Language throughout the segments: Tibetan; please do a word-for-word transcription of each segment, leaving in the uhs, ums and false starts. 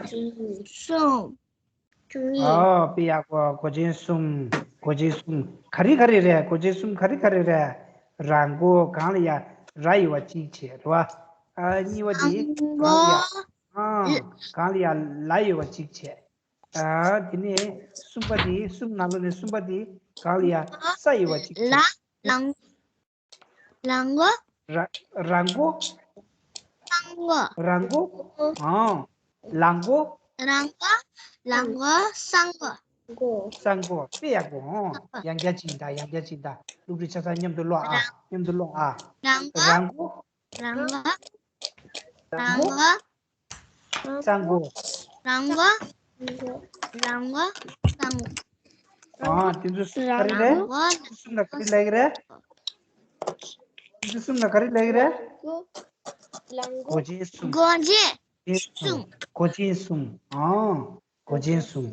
གསུམ། ཨོ་དཔེ་ཡག་པོ། མགོ་ཅན་གསུམ། མགོ་ཅན་གསུམ། ག་རེ་ག་རེ་རེད། མགོ་ཅན་གསུམ་ག་རེ་ག་རེ་རེད། ར་མགོ། གང་ལ་ཡ། ར་ཡོད་པ་གཅིག་བྱས་རེད་བ། ཨ་གཉིས་པ་དེ་གང་ལ་ཡ། ཨ་གང་ལ་ཡ་ལ་ཡོད་པ་གཅིག་བྱས། ཨ་དེ་ནས་གསུམ་པ་དེ། གསུམ་ནང་ལོགས་ནས་གསུམ་པ་དེ་གང་ལ་ཡ་ས་ཡོད་པ་གཅིག་བྱས། ལ་ལང་། ལ་མགོ། ར་ར་མགོ། ས་མགོ། ར་མགོ། ཨང་། ལ་མགོ། ར་མགོ། ལ་མགོ། ས་མགོ། ས་མགོ། དཔེ་ཡག་པོ། ཨང་། ཡང་བསྐྱར་ཅིག་ད། ཡང་བསྐྱར་ཅིག་ད། སློབ་ཕྲུག་ཆ་ཚང་མཉམ་དུ་ཀློག་ཨ། མཉམ་དུ་ཀློག་ཨ། ར་མགོ། ར་མགོ། ར་མགོ། ར་མགོ། ས་མགོ། ར་མགོ། ར་མགོ། ས་མགོ། ཨ། དེ་ཚོ་ག་རེ་རེད། ར་མགོ། དེ་གསུམ་ལ་ག་རེ་ལབ་ཀྱི་རེད། དེ་ཚོ་གསུམ་ལ་ག་རེ་ལབ་ཀྱི་རེད། མགོ་ཅན་གསུམ། མགོ་ཅན་གསུམ། མགོ་ཅན་གསུམ། ཨ། མགོ་ཅན་གསུམ།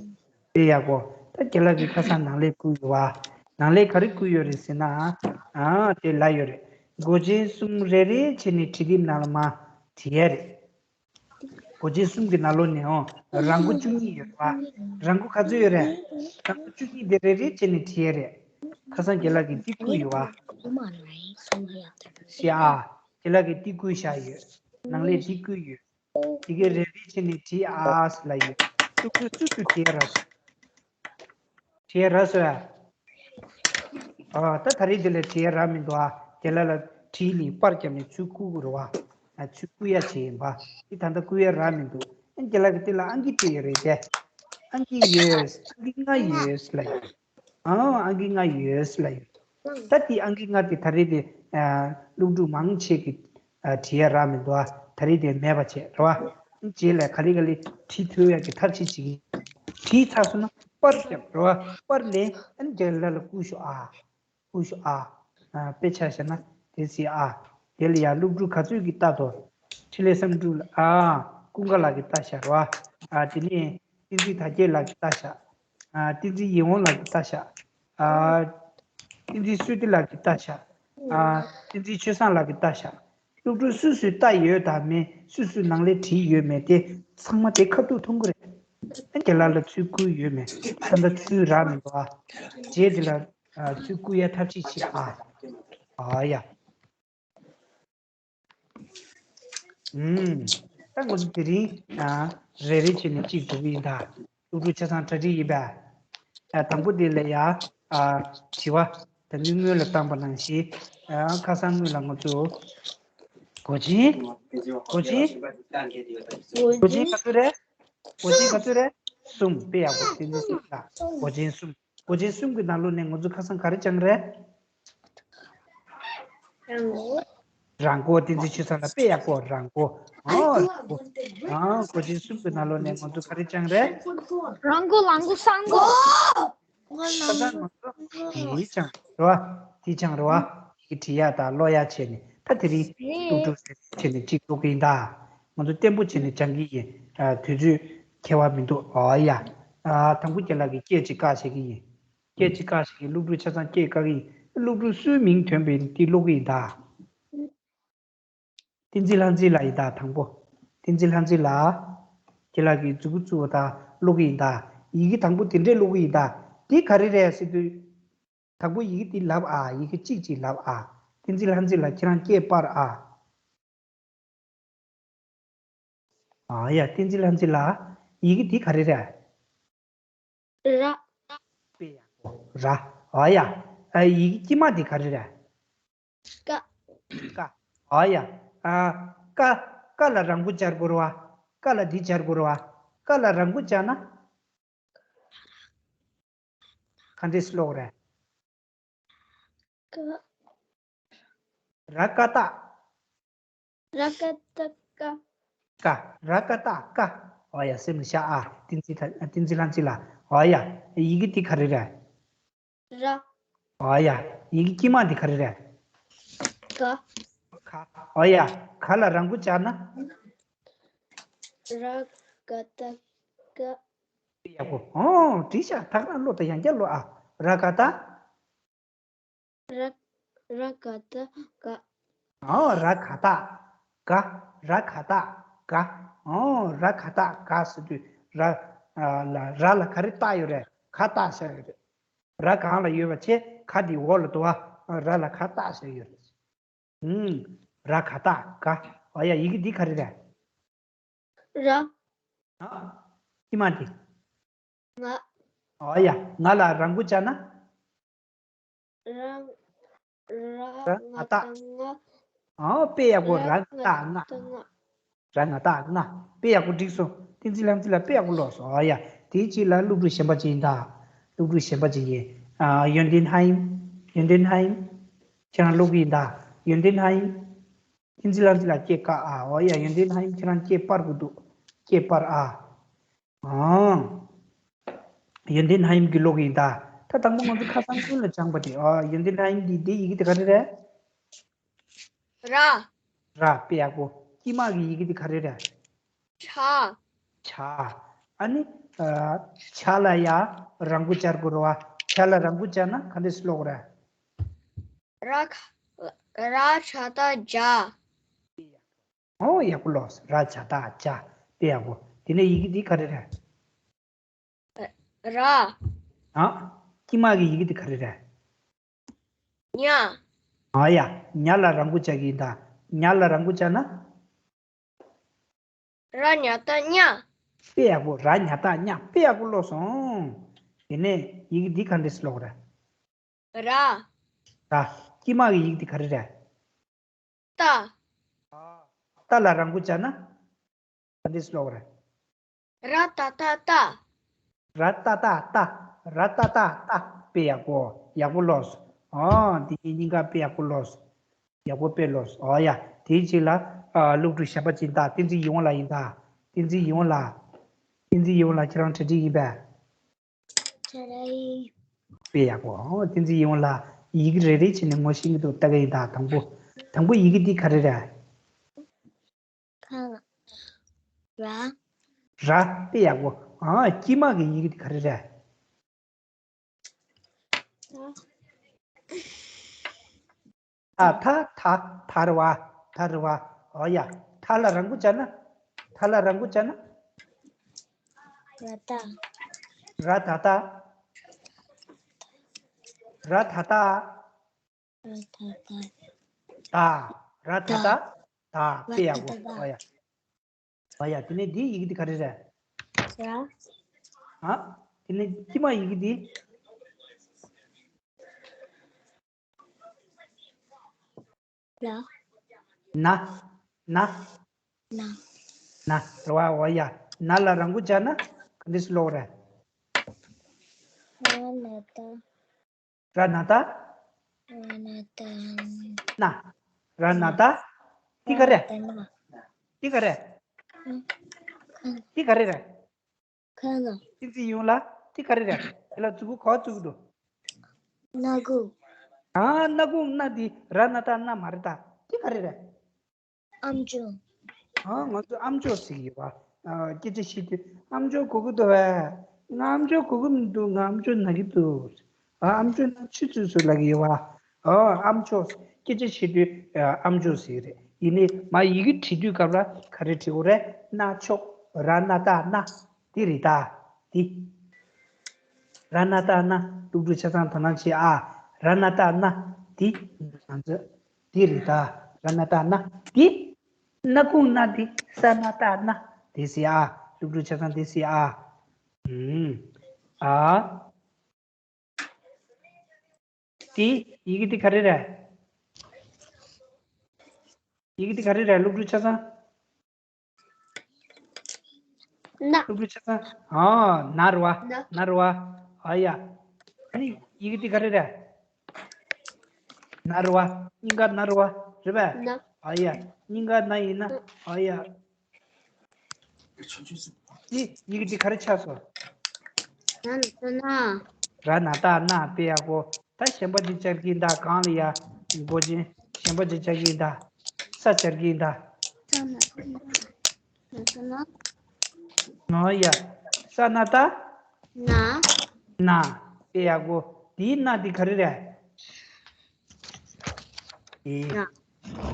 དཔེ་ཡག་པོ། ད་རྒན་ལགས་ཀྱིས་ཁ་སང་ནང་ལས་བསྐུར་ཡོད་པ། ནང་ལས་ག་རེ་བསྐུར་ཡོད་རེད་ཟེར་ན། ཨ་དེ་ལབ་ཡོད་རེད། མགོ་ཅན་གསུམ་རེ་རེ་བྱས་ནས་བྲིས་དེབ་ནང་ལ་མར་བྲིས་ཡ་རེད། མགོ་ཅན་གསུམ་གྱི་ནང་ལོགས་ནས། ཨོ། ར་མགོ་བཅུ་གཉིས་ཡོད་རེད་པ། ར་མགོ་ག་ཚོད་ཡོད་རེད། ར་མགོ་བཅུ་གཉིས་དེ་རེ་རེ་བྱས་ནས་བྲིས་ཡ་རེད། ཁ་སང་རྒན་ལགས་ཀྱིས་འདི་བསྐུར་ཡོད་པ། ཤེས་ཨ། རྒན་ལགས་ཀྱིས་འདི་བསྐུར་བཞག་ཡོད། ནང་ལས་འདི་བསྐུར་ཡོད། དེ་གའི་རེ་རེ་བྱས་ནས་བྲིས་ཨ་ཟེར་ལབ་ཡོད། སློབ་ཕྲུག་སུ་སུ་བྲིས་རག་སོང་། བྲིས་རག་སོང་ཨ། ཨ་ད་ད་རེས་དེ་ལ་བྲིས་རག་མི་འདུག་ཨ། རྒན་ལགས་ལ་བྲིས་ལས་པར་བརྒྱབ་ནས་ཚུར་བསྐུར་དགོས་རེད་བ། ཨ་ཚུར་བསྐུར་ཡ་བྱས་ཡིན་པ། འདི་ད་ལྟ་བསྐུར་ཡ་རག་མི་འདུག་ཨ་རྒན་ལགས་ཀྱིས་དེ་ལ་ཨང་ཀི་སྤྲད་ཡོད་རེད་དེ། ཨང་ཀི་ཡོད། ཨང་ཀི་ལྔ་ཡོད་ལབ་ཡོད། ཨང་། ཨང་ཀི་ལྔ་ཡོད་ལབ་ཡོད། ད་དེ་ཨང་ཀི་ལྔ་དེ་ད་རེས་དེ་ཨ་སློབ་ཕྲུག་མང་ཆེ་གིས་ཨ་བྲིས་ཡ་རག་མི་འདུག་ཨ། ད་རེས་དེ་མེད་པ་བྱས་རེད་བ། རྗེས་ལ་ག་ལེ་ག་ལེ་བྲིས་ཐུབ་ཡ་གི་ཐབས་ཤེས་བྱེད་ཀྱི། བྲིས་ཚར་སོང་ན་པར་བརྒྱབ་རེད་བ། པར་ལེན། ཨ་ནི་རྒན་ལགས་ལ་བསྐུར་ཤོག་ཨ། བསྐུར་ཤོག་ཨ། ཨ་དཔེ་ཆ་བཞག་ན་དེ་ཟེར་ཨ། དེ་ལ་ཡ་སློབ་ཕྲུག་ག་ཚོད་ཀྱིས་ལྟ་དོ། འཕྲིན་ལས་བསམ་གྲུབ་ལགས། ཨ། ཀུན་དགའ་ལགས་ཀྱིས་ལྟ་ཤག་རེད་བ། ཨ་དེ་ནས་བསྟན་འཛིན་དར་རྒྱས་ལགས་ཀྱིས་ལྟ་ཤག་ཨ་བསྟན་འཛིན་ཡིད་འོང་ལགས་ཀྱིས་ལྟ་ཤག་ཨ་བསྟན་འཛིན་བསོད་བདེ་ལགས་ཀྱིས་ལྟ་ཤག་ཨ་བསྟན་འཛིན་ཆོས་བཟང་ལགས་ཀྱིས་ལྟ་ཤག་སློབ་ཕྲུག་སུ་སུས་ལྟ་ཡོད་དང་མེད། སུ་སུས་ནང་ལས་བྲིས་ཡོད་མེད་དེ་ཚང་མ་དེ་ཁ་ཐུག་མཐོང་གི་རེད། ཨ་རྒན་ལགས་ལ་ཚུར་བསྐུར་ཡོད་མེད། ད་ལྟ་ཚུར་རག་མི་འདུག་ཨ། རྗེས་དེ་ལ་ཨ་ཚུར་བསྐུར་ཡ་ཐབས་ཤེས་བྱེད་ཨ། ཨ་ཡ། ཨུམ། ད་ང་ཚོ་དེ་རིང་ཨ་རེ་རེ་བྱས་ནས་གཅིག་འགྲོ་གི་ཡིན་ད། སློབ་ཕྲུག་ཆ་ཚང་གྲ་སྒྲིག་ཡིན་པས། ཨ་དང་པོ་དེ་ལ་ཡ་ཨ་དྲི་བ་ད་ནི་སྔོན་ལ་བཏང་པ་ནང་བཞིན། ཨ་ཁ་སང་སྔོན་ལ་ང་ཚོ་མགོ་ཅན། མགོ་ཅན། མགོ་ཅན་ག་ཚོད་རེད། མགོ་ཅན་ག་ཚོད་རེད། གསུམ། དཔེ་ཡག་པོ། བསྟན་འཛིན་གསུམ་ལ་མགོ་ཅན་གསུམ། མགོ་ཅན་གསུམ་གྱི་ནང་ལོགས་ནས་ང་ཚོ་ཁ་སང་ག་རེ་སྦྱངས་རེད། ར་མགོ། ར་མགོ། བསྟན་འཛིན་ཆོས་བཟང་ལགས་དཔེ་ཡག་པོ། ར་མགོ། ཨོ་ར་མགོ། ཨ་མགོ་ཅན་གསུམ་གྱི་ནང་ལོགས་ནས་ང་ཚོ་ག་རེ་སྦྱངས་རེད། ར་མགོ། ལ་མགོ། ས་མགོ། ས་མགོ། ང་ཚོ་དེ་སྦྱངས་རེད་བ། དེ་སྦྱངས་རེད་བ། དེ་བྲིས་ཡ་དང་ཀློག་ཡ་བྱས་ནས། ད་དེ་རིང་སློབ་ཕྲུག་བྱས་ནས་གཅིག་ཀློག་གི་ཡིན་ད། ང་ཚོ་བརྟན་པོ་བྱས་ནས་སྦྱང་གི་ཡིན། ཨ་དུས་ཚོད་ཁྱད་པར་མི་འདུག་ཨོ་ཡ། ཨ་དང་པོ་རྒན་ལགས་ཀྱིས་སྐད་ཅིག་བཀག་བྱེད་ཀྱི་ཡིན། སྐད་ཅིག་བཀག་བྱེད་ཀྱི། སློབ་ཕྲུག་ཆ་ཚང་སྐད་བཀག་གི་ཡིན། སློབ་ཕྲུག་སུའི་མིང་ཐོན་པ་ཡིན་དེ་ཀློག་གི་ཡིན་ད། བསྟན་འཛིན་ལྷ་མཛེས་ལགས་ཡིན་ད། དང་པོ་བསྟན་འཛིན་ལྷ་མཛེས་ལགས། ཁྱེད་ལགས་ཀྱིས་མཛུབ་གུ་བཙུགས་པ་དང་ཀློག་གི་ཡིན་ད། ཡི་གེ་དང་པོ་དེ་འདྲས་ཀློག་གི་ཡིན་ད། འདི་ག་རེ་རེད་ཟེར་དུས། དང་པོ་ཡི་གེ་འདི་ལབ་ཨ། ཡི་གེ་གཅིག་གཅིག་ལབ་ཨ། བསྟན་འཛིན་ལྷ་མཛེས་ལགས་ཁྱེད་རང་སྐད་སྤར་ཨ། ཨ་ཡ། བསྟན་འཛིན་ལྷ་མཛེས་ལགས། ཡི་གེ་འདི་ག་རེ་རེད། ར། དཔེ་ཡག་པོ། ར། ཨ་ཡ། ཨ་ཡི་གེ་དཀྱིལ་མ་འདི་ག་རེ་རེད། ཀ། ཀ། ཨ་ཡ། ཨ་ཀ། ཀ་ལ་ར་མགོ་སྦྱར་དགོས་རེད་བ། ཀ་ལ་འདི་སྦྱར་དགོས་རེད་བ། ཀ་ལ་ར་མགོ་སྦྱར་ན། ག་འདྲས་ཀློག་རེད། ཀ། ར་ཀ་བཏགས། ར་ཀ་བཏགས་ཀ། ཀ། ར་ཀ་བཏགས་ཀ། ཨོ་ཡ། སེམས་ལ་ཤར་ཨ། བསྟན་འཛིན་ལྷ། བསྟན་འཛིན་ལྷ་མཛེས་ལགས། ཨོ་ཡ། ཡི་གེ་འདི་ག་རེ་རེད། ར། ཨོ་ཡ། ཡི་གེ་དཀྱིལ་མ་འདི་ག་རེ་རེད། ག། ག། ཨོ་ཡ། ག་ལ་ར་མགོ་སྦྱར་ན། ར་ཀ་བཏགས་ཀ། ཡག་པོ། ཨོ་བྲིས་ཤག་ད་ག་རང་ཀློག་དང་། ཡང་བསྐྱར་ཀློག་ཨ། ར་ཀ་བཏགས། ར། ར་ཀ་བཏགས་ཀ། ཨོ་ར་ཀ་བཏགས་ཀ། ར་ཀ་བཏགས་ཀ། ཨོ་ར་ག་བཏགས་ག་ཟེར་དུས་ར་ཨ་ལ་ར་ལ་ག་རེ་བཏགས་ཡོད་རེད། ག་བཏགས་བཞག་ཡོད་རེད། ར་གང་ལ་ཡོད་པ་བྱས་ག་དེ་འོག་ལ་འདུག་བ། ར་ལ་ག་བཏགས་བཞག་ཡོད་རེད། ཨུམ། ར་ག་བཏགས་ག། ཨོ་ཡ་ཡི་གེ་འདི་ག་རེ་རེད། ར། ཨ། ཀྱི་མ་དེ། ང་། ཨོ་ཡ་ང་ལ་ར་མགོ་བྱས་ན། ར། ར་ར་ང་ང་བཏགས། ང་། ཨོ་དཔེ་ཡག་པོ། ར་ར་ང་ང་བཏགས་ང་། བཏགས་ང་། ར་ང་བཏགས་ང་། དཔེ་ཡག་པོ་འགྲིག་སོང་། བསྟན་འཛིན་ལྷ་མོ་འདི་ལ་དཔེ་ཡག་པོ་ཀློག་སོང་། ཨོ་ཡ། དེའི་རྗེས་ལ་སློབ་ཕྲུག་གཞན་པ་ཅིག་ཡིན་ད། སློབ་ཕྲུག་གཞན་པ་ཅིག་ཡིན། ཨ། ཡོན་ཏན་ཧའིམ། ཡོན་ཏན་ཧའིམ། ཁྱེད་རང་ཀློག་གི་ཡིན་ད། ཡོན་ཏན་ཧའིམ། བསྟན་འཛིན་ལྷ་མོ་འདི་ལ་སྐྱེས་ཀ་ཨ། ཨོ་ཡ། ཡོན་ཏན་ཧའིམ་ཁྱེད་རང་སྐྱེས་པར་དགོས་འདུག་སྐྱེས་པར་ཨ། ཨང་། ཡོན་ཏན་ཧའིམ་གྱིས་ཀློག་གི་ཡིན་ད། ད་དང་པོ་ང་ཚོ་ཁ་སང་ཀུན་ལ་སྦྱངས་པ་དེ། ཨ། ཡོན་ཏན་ཧའིམ་འདི་འདི་ཡི་གེ་དེ་ག་རེ་རེད། ར། ར། དཔེ་ཡག་པོ། ཀྱི་མ་གི་ཡི་གེ་དེ་ག་རེ་རེད། ཆ། ཆ། ཨ་ནི། ཨ། ཆ་ལ་ཡ་ར་མགོ་སྦྱར་དགོས་རེད་བ། ཆ་ལ་ར་མགོ་སྦྱར་ན་ག་འདྲས་ཀློག་རེད། ར་ཁ། ར་ཆ་བཏགས་རྒྱ། ཨོ་ཡག་པོ་ཀློག་སོང་། ར་ཆ་བཏགས་རྒྱ། དཔེ་ཡག་པོ། དེ་ནས་ཡི་གེ་འདི་ག་རེ་རེད། ར། ཨ། ཀྱི་མ་གི་ཡི་གེ་འདི་ག་རེ་རེད། ཉ། ཨ་ཡ། ཉ་ལ་ར་མགོ་སྦྱར་གྱི་ཡིན་ད། ཉ་ལ་ར་མགོ་སྦྱར་ན། ར་ཉ་བཏགས་རྙ། དཔེ་ཡག་པོ། ར་ཉ་བཏགས་རྙ། དཔེ་ཡག་པོ་ཀློག་སོང་། དེ་ནས་ཡི་གེ་འདི་ག་འདྲས་ཀློག་རེད། ར། ར། ཀྱི་མ་གི་ཡི་གེ་འདི་ག་རེ་རེད། ཏ། ཏ་ལ་ར་མགོ་སྦྱར་ན། ག་འདྲས་ཀློག་རེད། ར་ཏ་བཏགས་རྟ། ར་ཏ་བཏགས་རྟ། ར་ཏ་བཏགས་རྟ། དཔེ་ཡག་པོ། ཡག་པོ་ཀློག་སོང་། ཨོ། འདི་གཉིས་ཀ་དཔེ་ཡག་པོ་ཀློག་སོང་། ཡག་པོ་དཔེ་ཀློག་སོང་། ཨོ་ཡ། དེའི་རྗེས་ལ། ཨ། སློབ་ཕྲུག་གཞན་པ་ཅིག་ཡིན་ད། བསྟན་འཛིན་ཡིད་འོང་ལགས་ཡིན་ད། བསྟན་འཛིན་ཡིད་འོང་ལགས། བསྟན་འཛིན་ཡིད་འོང་ལགས་ཁྱེད་རང་གྲ་སྒྲིག་ཡིན་པས། ཁྱེད་རང་། དཔེ་ཡག་པོ། ཨོ། བསྟན་འཛིན་ཡིད་འོང་ལགས་ཡི་གེ་རེ་རེ་བྱས་ནས་ངོ་ཤེས་ཀྱི་འདུག་ལྟ་གི་ཡིན་ད། དང་པོ། དང་པོ་ཡི་གེ་འདི་ག་རེ་རེད། ཁ་ལ། ར། ར། དཔེ་ཡག་པོ། ཨ། ཀྱི་མ་གི་ཡི་གེ་འདི་ག་རེ་རེད། ད་ཐ། ཐ། ཐ་རེད་བ། ཐ་རེད་བ། ཨོ་ཡ། ཐ་ལ་ར་མགོ་སྦྱར་ན། ཐ་ལ་ར་མགོ་སྦྱར་ན། ར་ཏ། ར་ད་ཏ། ར་ད་ཏ། ར་ད་ཏ། ད། ར་ད་ཏ། ད། དཔེ་ཡག་པོ། ཨོ་ཡ། ཨོ་ཡ། དེ་ནས་འདི་ཡི་གེ་འདི་ག་རེ་རེད། ར། ཨ། དེ་ནས་ཀྱི་མ་ཡི་གེ་འདི། ལ། ན། ན། ན། ན་རེད་བ། ཨོ་ཡ། ན་ལ་ར་མགོ་སྦྱར་ན་ག་འདྲས་ཀློག་རེད། ར་ན་ཏ། ར་ན་ཏ། ར་ན་ཏ། ན། ར་ན་ཏ། འདི་ག་རེ། ར་ན་ཏ་ན། འདི་ག་རེ། ཁ། འདི་ག་རེ་རེད། ཁ་ན། བསྟན་འཛིན་ཡིད་འོང་ལགས་འདི་ག་རེ་རེད། དེ་ལ་མཛུབ་གུ་ག་པར་བཙུགས་ཀྱི་འདུག་སྣ་ཁུག་ཨ། སྣ་ཁུག་སྣ་འདི་ར་ན་ཏ་སྣ་མ་རེད་ད། འདི་ག་རེ་རེད། ཨམ་ཅོག་ཨ། ང་ཚོ་ཨམ་ཅོག་ཟེར་གྱི་ཡོད་པ། ཨ། སྐད་ཆ་བཤད་དུས་ཨམ་ཅོག་གོ་གི་འདུག་པས། ང་ཨམ་ཅོག་གོ་གི་མི་འདུག་ང་ཨམ་ཅོག་ན་གི་འདུག་ཨ། ཨམ་ཅོག་ན་ཆུ་ཚོད་ཚོད་ལབ་ཀྱི་ཡོད་པ། ཨ། ཨམ་ཅོག་སྐད་ཆ་བཤད་དུས་ཨམ་ཅོག་ཟེར་གྱི་རེད། ཡིན་ནའི་མ་ཡི་གེ་བྲིས་དུས་སྐབས་ལ་ག་རེ་བྲིས་དགོས་རེད། སྣ་ཆོག་ར་ན་ཏ་སྣ། འདི་རེད་ད། འདི། ར་ན་ཏ་སྣ། སློབ་ཕྲུག་ཆ་ཚང་དོ་སྣང་བྱེད་ཨ། ར་ན་ཏ་སྣ། འདི། ང་ཚོ། འདི་རེད་ད། ར་ན་ཏ་སྣ། འདི། སྣ་ཁུག་སྣ་འདི། ས་ན་ཏ་སྣ། འདི་ཟེར་ཨ། སློབ་ཕྲུག་ཆ་ཚང་འདི་ཟེར་ཨ། ཨུམ། ཨ། འདི། ཡི་གེ་འདི་ག་རེ་རེད། ཡི་གེ་འདི་ག་རེ་རེད། སློབ་ཕྲུག་ཆ་ཚང་། ན། སློབ་ཕྲུག་ཆ་ཚང་། ཨ། ན་རེད་བ། ན། ན་རེད་བ། ཨ་ཡ། ཨ་ནི་ཡི་གེ་འདི་ག་རེ་རེད། ན་རེད་བ། སྙིང་ག་ན་རེད་བ། རེད་པས། ན། ཨ་ཡ། སྙིང་ག་ན་ཡིན་ན། ཨ་ཡ། འདི་ཡི་གེ་འདི་ག་རེ་ཆགས་སོང་། ན་ན་ན། ར་ན་ཏ་སྣ། དཔེ་ཡག་པོ། ད་གཞན་པ་འདི་སྦྱར་གྱི་ཡིན་ད། གང་ལ་ཡ། མགོ་ཅན། གཞན་པ་འདི་སྦྱར་གྱི་ཡིན་ད། ས་སྦྱར་གྱི་ཡིན་ད། ས་ན་ཏ་ན། ཨོ་ཡ། ས་ན་ཏ། ན། ན། དཔེ་ཡག་པོ། འདིའི་སྣ་འདི་ག་རེ་རེད། ཨེ། ན།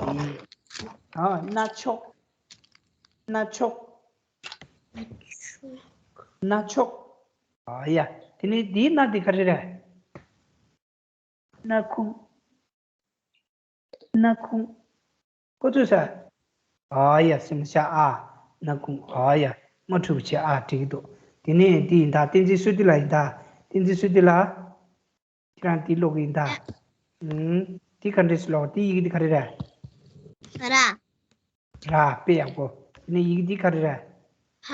ཨེ། ཨ། སྣ་ཆོག་སྣ་ཆོག་སྣ་ཚོགས། ཨ་ཡ། དེ་ནས་འདིའི་སྣ་འདི་ག་རེ་རེད། སྣ་ཁུང་། སྣ་ཁུང་། ཁོ་ཚོས་ས། ཨ་ཡ། སེམས་ཤ་ཨ། སྣ་ཁུང་། ཨ་ཡ། མ་འཁྲུག་བྱེད་ཨ། འགྲིག་གི་འདུག་དེ་ནས་འདི་ཡིན་ད། བསྟན་འཛིན་བསོད་བདེ་ལགས་ཡིན་ད། བསྟན་འཛིན་བསོད་བདེ་ལགས། ཁྱེད་རང་འདི་ཀློག་གི་ཡིན་ད། ཨུམ། འདི་ག་འདྲས་ཀློག་འདི་ཡི་གེ་འདི་ག་རེ་རེད། ར། ར། དཔེ་ཡག་པོ། དེ་ནས་ཡི་གེ་འདི་ག་རེ་རེད། བ།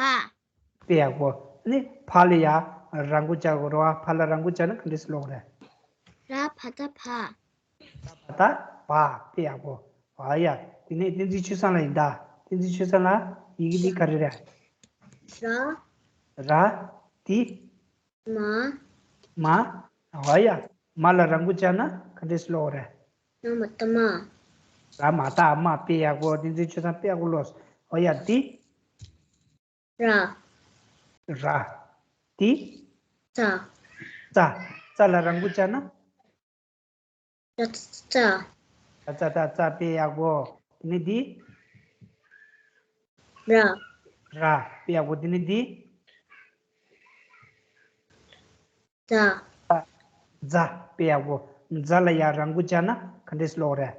དཔེ་ཡག་པོ། ཨ་ནི་བ་ལ་ཡ་ར་མགོ་བཅག་དགོས་རེད་བ། བ་ལ་ར་མགོ་བཅག་ན་ག་འདྲས་ཀློག་རེད། ར་བ་ཏ་བ། ར་བ་ཏ་བ། དཔེ་ཡག་པོ། ཨ་ཡ། དེ་ནས་བསྟན་འཛིན་ཆོས་བཟང་ལགས་ཡིན་ད། བསྟན་འཛིན་ཆོས་བཟང་ལགས། ཡི་གེ་འདི་ག་རེ་རེད། ར། ར། འདི། མ། མ། ཨ་ཡ། མ་ལ་ར་མགོ་བཅག་ན་ག་འདྲས་ཀློག་རེད། ར་མ་ཏ་མ། ར་མ་ཏ་མ། དཔེ་ཡག་པོ། བསྟན་འཛིན་ཆོས་བཟང་དཔེ་ཡག་པོ་ཀློག་ཨ་ཡ། འདི། ར། ར། འདི། ཙ། ཙ། ཙ་ལ་ར་མགོ་བཅག་ན། ཙ་ཙ། ཙ་ཙ་ཙ། དཔེ་ཡག་པོ། དེ་ནས་འདི། ར། ར། དཔེ་ཡག་པོ། དེ་ནས་འདི། ཛ། ཛ། དཔེ་ཡག་པོ། ཛ་ལ་ཡ་ར་མགོ་བཅག་ན་ག་འདྲས་ཀློག་རེད།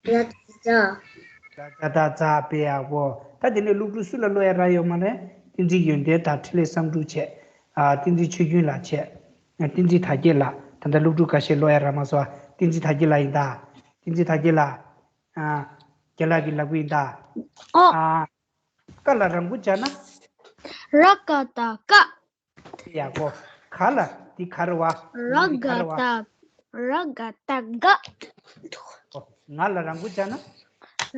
ཛ་ཛ། ཛ་ཛ་ཛ། དཔེ་ཡག་པོ། ད་དེ་ནས་སློབ་ཕྲུག་སུ་ལ་ཀློག་ཡ་རག་ཡོད་མ་རེད། བསྟན་འཛིན་ཡོན་ཏན་དང་འཕྲིན་ལས་བསམ་འགྲུབ་བྱས། ཨ། བསྟན་འཛིན་ཆོས་རྒྱུན་ལགས་བྱས། བསྟན་འཛིན་དར་རྒྱས་ལགས། ད་ལྟ་སློབ་ཕྲུག་ཁ་ཤས་ཀློག་ཡ་རག་མ་སོང་། བསྟན་འཛིན་དར་རྒྱས་ལགས་ཡིན་ད། བསྟན་འཛིན་དར་རྒྱས་ལགས། ཨ། རྒན་ལགས་ཀྱིས་ལབ་ཀྱི་ཡིན་ད། ཨོ། ཨ། ཀ་ལ་ར་མགོ་བཅག་ན། ར་ཀ་ཏ་ཀ། དེ་ཡག་པོ། ག་ལ་འདི་ག་རེད་བ། ར་འདི་ག་རེད་བ། ག་ཏ། ར་ག་ཏ་ག། ཨོ། ང་ལ་ར་མགོ་བཅག་ན།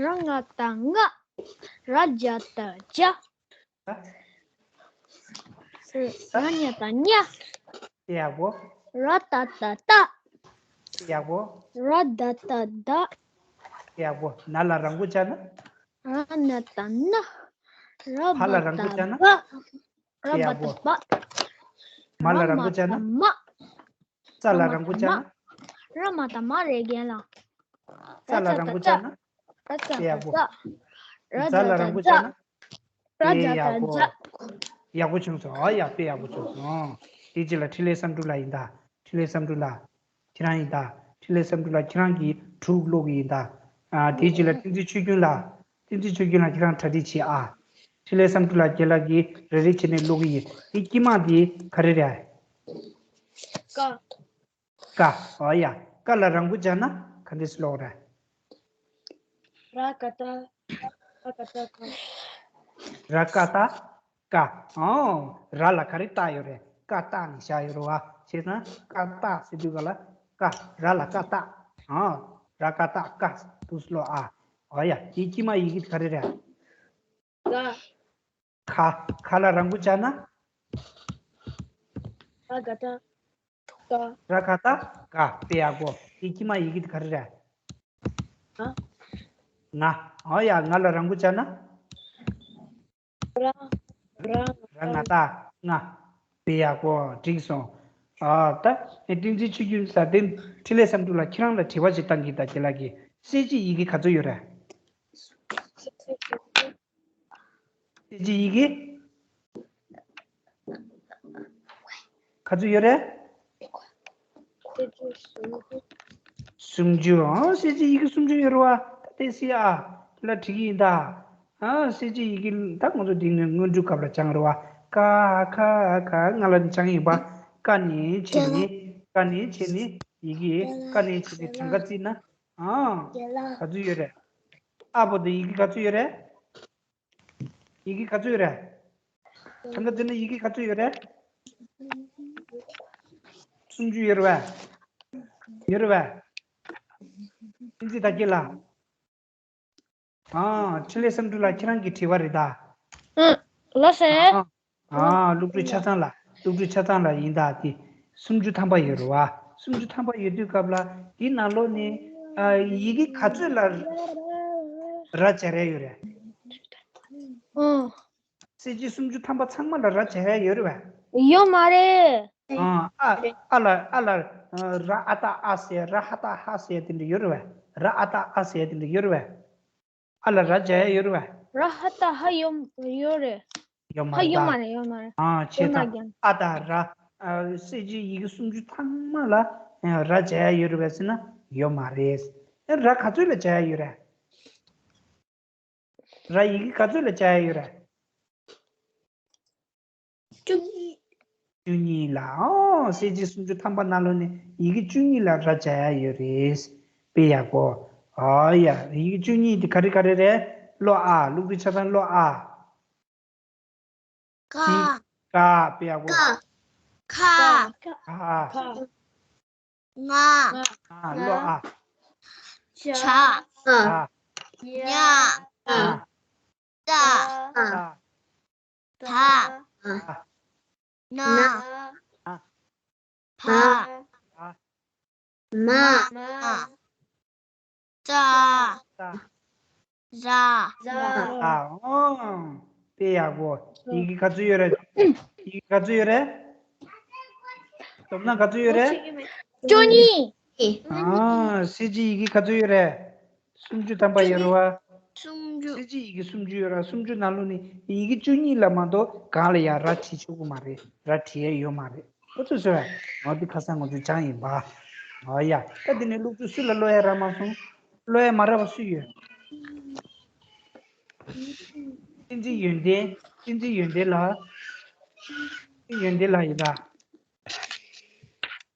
ར་ང་ཏ་ང་། ར་ཇ་ཏ་ཇ། ར་ཉ་ཏ་ཉ། དེ་ཡག་པོ། ར་ཏ་ཏ་ཏ། དེ་ཡག་པོ། ར་ད་ཏ་ད། དེ་ཡག་པོ། ན་ལ་ར་མགོ་བཅག་ན། ར་ན་ཏ་ན། ར་བ་ལ་ར་མགོ་བཅག་ན། བ། ར་བ་ཏ་བ། མ་ལ་ར་མགོ་བཅག་ན། མ། ཙ་ལ་ར་མགོ་བཅག་ན། ར་མ་ཏ་མ་རེད་རྒན་ལགས། ཙ་ལ་ར་མགོ་བཅག་ན། ར་ཙ་ཏ་ཙ། ར་ཛ་ཏ་ཛ། ར་ཛ་ཏ་ཛ། དཔེ་ཡག་པོ། ཡག་པོ་བྱུང་སོང་། ཨ་ཡ། དཔེ་ཡག་པོ་བྱུང་སོང་། དེ་རྗེས་ལ་འཕྲིན་ལས་བསམ་འགྲུབ་ལགས་ཡིན་ད། འཕྲིན་ལས་བསམ་འགྲུབ་ལགས། ཁྱེད་རང་ཡིན་ད། འཕྲིན་ལས་བསམ་འགྲུབ་ལགས། ཁྱེད་རང་གིས་དྲུག་ཀློག་གི་ཡིན་ད། ཨ། དེ་རྗེས་ལ་བསྟན་འཛིན་ཆོས་རྒྱུན་ལགས། བསྟན་འཛིན་ཆོས་རྒྱུན་ལགས། ཁྱེད་རང་གྲ་སྒྲིག་བྱེད་ཨ། འཕྲིན་ལས་བསམ་འགྲུབ་ལགས། རྒན་ལགས་ཀྱིས་རེ་རེ་བྱས་ནས་ཀློག་གི་ཡིན། དེ་དཀྱིལ་མ་དེ་ག་རེ་རེད། ཀ། ཀ། ཨོ་ཡ། ཀ་ལ་ར་མགོ་བཅག་ན་ག་འདྲས་ཀློག་རེད། ར་ཀ་ཏ། ར་ཀ་ཏ་ཀ། ར་ཀ་ཏ་ཀ། ཨོ། ར་ལ་ག་རེ་བཏགས་ཡོད་རེད། ཀ་བཏགས་ནས་བཞག་ཡོད་རེད་བ། བྱས་ཙང་ཀ་བཏགས་ཟེར་དུས་ག་ལ་ཀ། ར་ལ་ཀ་བཏགས། ཨོ། ར་ཀ་ཏ་ཀ། འདུག་སེ་ཀློག་ཨ། ཨོ་ཡ། དེའི་དཀྱིལ་མ་ཡི་གེ་ག་རེ་རེད། ག། ག། ག་ལ་ར་མགོ་བཅག་ན། ག་ག་ཏ། ཀ། ར་ག་ཏ་ཀ། དཔེ་ཡག་པོ། དེ་དཀྱིལ་མ་ཡི་གེ་དེ་ག་རེ་རེད། ང་། ང་། ཨོ་ཡ། ང་ལ་ར་མགོ་བཅག་ན། ར། ར། ར་ང་ཏ་ང་། དཔེ་ཡག་པོ། འགྲིག་སོང་། ཨ། ད་བསྟན་འཛིན་ཆོས་རྒྱུན་ལགས། དེ་འཕྲིན་ལས་བསམ་འགྲུབ་ལགས། ཁྱེད་རང་ལ་དྲི་བ་ཞིག་བཏང་གི་ཡིན་ད། རྒན་ལགས་ཀྱིས། གསལ་བྱེད་ཡི་གེ་ག་ཚོད་ཡོད་རེད། གསལ་བྱེད་ཡི་གེ་ག་ཚོད་ཡོད་རེད། སུམ་ཅུ། ཨང་། གསལ་བྱེད་ཡི་གེ་སུམ་ཅུ་ཡོད་རེད་བ། ད་དེ་སི་ཨ་ལ་བྲིས་ཀྱི་ཡིན་ད། ཨང་། གསལ་བྱེད་ཡི་གེ་ད་ང་ཚོ་འདི་ནས་སྔོན་འགྲོའི་སྐབས་ལ་སྦྱངས་རེད་བ། ཀ་ཁ་ག་ང་ལ་སྦྱངས་ཡིན་པ། ཀ་ནས་བྱས་ནས། ཀ་ནས་བྱས་ནས་ཡི་གེ། ཀ་ནས་བྱས་ནས་གྲངས་ཀ་བརྩིས་ན། ཨང་། ག་ཚོད་ཡོད་རེད། ཨ་བོ་དེ་ཡི་གེ་ག་ཚོད་ཡོད་རེད། ཡི་གེ་ག་ཚོད་ཡོད་རེད། གྲངས་ཀ་བརྩིས་ན་ཡི་གེ་ག་ཚོད་ཡོད་རེད། སུམ་ཅུ་ཡོད་རེད་བས། ཡོད་རེད་བས། བསྟན་འཛིན་དར་རྒྱས་ལགས། ཨ། འཕྲིན་ལས་བསམ་འགྲུབ་ལགས། ཁྱེད་རང་གི་དྲི་བ་རེད་ད། ཨ། ལགས་སེ། ཨ། ཨ། སློབ་ཕྲུག་ཆ་ཚང་ལགས། སློབ་ཕྲུག་ཆ་ཚང་ལགས་ཡིན་ད། དེ་སུམ་ཅུ་ཐམ་པ་ཡོད་རེད་བ། སུམ་ཅུ་ཐམ་པ་ཡོད་དུས་སྐབས་ལ་དེའི་ནང་ལོགས་ནས། ཨ། ཡི་གེ་ག་ཚོད་ལ་ར་སྦྱར་ཡ་ཡོད་རེད། ཨ། གསལ་བྱེད་སུམ་ཅུ་ཐམ་པ་ཚང་མ་ལ་ར་སྦྱར་ཡ་ཡོད་རེད་བས། ཡོད་མ་རེད། ཨ། ཨ། ཨ་ལ། ཨ་ལ། ཨ། ར་ཨ་བཏགས་ཨ་ཟེར། ར་ཧ་བཏགས་ཧ་ཟེར་དེ་འདྲ་ཡོད་རེད་བས། ར་ཨ་བཏགས་ཨ་ཟེར་དེ་འདྲ་ཡོད་རེད་བས། ཨ་ལ་ར་སྦྱར་ཡ་ཡོད་རེད་བས། ར་ཧ་བཏགས་ཧ་ཡོད། ཡོད་རེད། ཡོད་མ་ཧ་རེད་ཡོད་མ་ད། རེད་ཡོད་མ་རེད། ཨ་བྱས་ཡོད་མ་ཙང་རྒྱང་། ཨ་དང་ར། ཨ་གསལ་བྱེད་ཡི་གེ་སུམ་ཅུ་ཐམ་པ་ལ་ཨ་ར་སྦྱར་ཡ་ཡོད་རེད་པས་ཟེར་ན་ཡོད་མ་རེད། ཨ་ར་ག་ཚོད་ལ་སྦྱར་ཡ་ཡོད་རེད། ར་ཡི་གེ་ག་ཚོད་ལ་སྦྱར་ཡ་ཡོད་རེད། བཅུ་གཉིས། བཅུ་གཉིས་ལ། ཨོ་གསལ་བྱེད་སུམ་ཅུ་ཐམ་པ་ནང་ལོགས་ནས་ཡི་གེ་བཅུ་གཉིས་ལ་ར་སྦྱར་ཡ་ཡོད་རེད། དཔེ་ཡག་པོ། ཨོ་ཡ། ཡི་གེ་བཅུ་གཉིས་དེ་ག་རེ་ག་རེ་རེད། ཀློག་ཨ། ཀློག་དུས་ཆ་ཚང་ཀློག་ཨ། ཀ། ཀ། དཔེ་ཡག་པོ། ཀ། ཁ། ཁ། ང་། ང་། ཀློག་ཨ། ཇ། ཨ། ཉ། ཨ། ཙ། ཙ། ད། ད། ན། ན། བ། བ། མ། མ། ཙ། ཙ། ཟ། ཟ། ཨ། ཨོ། དཔེ་ཡག་པོ། ཡི་གེ་ག་ཚོད་ཡོད་རེད། ཡི་གེ་ག་ཚོད་ཡོད་རེད། སྡོམ་ན་ག་ཚོད་ཡོད་རེད། བཅུ་གཉིས། ཨ། གསལ་བྱེད་ཡི་གེ་ག་ཚོད་ཡོད་རེད། སུམ་ཅུ་ཐམ་པ་ཡོད་རེད་བ། སུམ་ཅུ། གསལ་བྱེད་ཡི་གེ་སུམ་ཅུ་ཡོད་ར། སུམ་ཅུ་ནང་ལོགས་ནས་ཡི་གེ་བཅུ་གཉིས་ལ་མ་གཏོགས་གང་ལ་ཡང་ར་བྲིས་ཆོག་གི་མ་རེད། ར་བྲིས་ཡ་ཡོད་མ་རེད། ཨོ་ཙི་ཙི། ང་འདི་ཁ་སང་ང་ཚོ་སྦྱངས་ཡིན་པ། ཨོ་ཡ། ད་འདི་ནས་སློབ་ཕྲུག་སུ་ལ་ཀློག་ཡ་རག་མ་སོང་། ཀློག་ཡ་མ་རག་པ་སུ་ཡོད། བསྟན་འཛིན་ཡོན་ཏན། བསྟན་འཛིན་ཡོན་ཏན་ལགས། ཡོན་ཏན་ལགས་ཡིན་ད།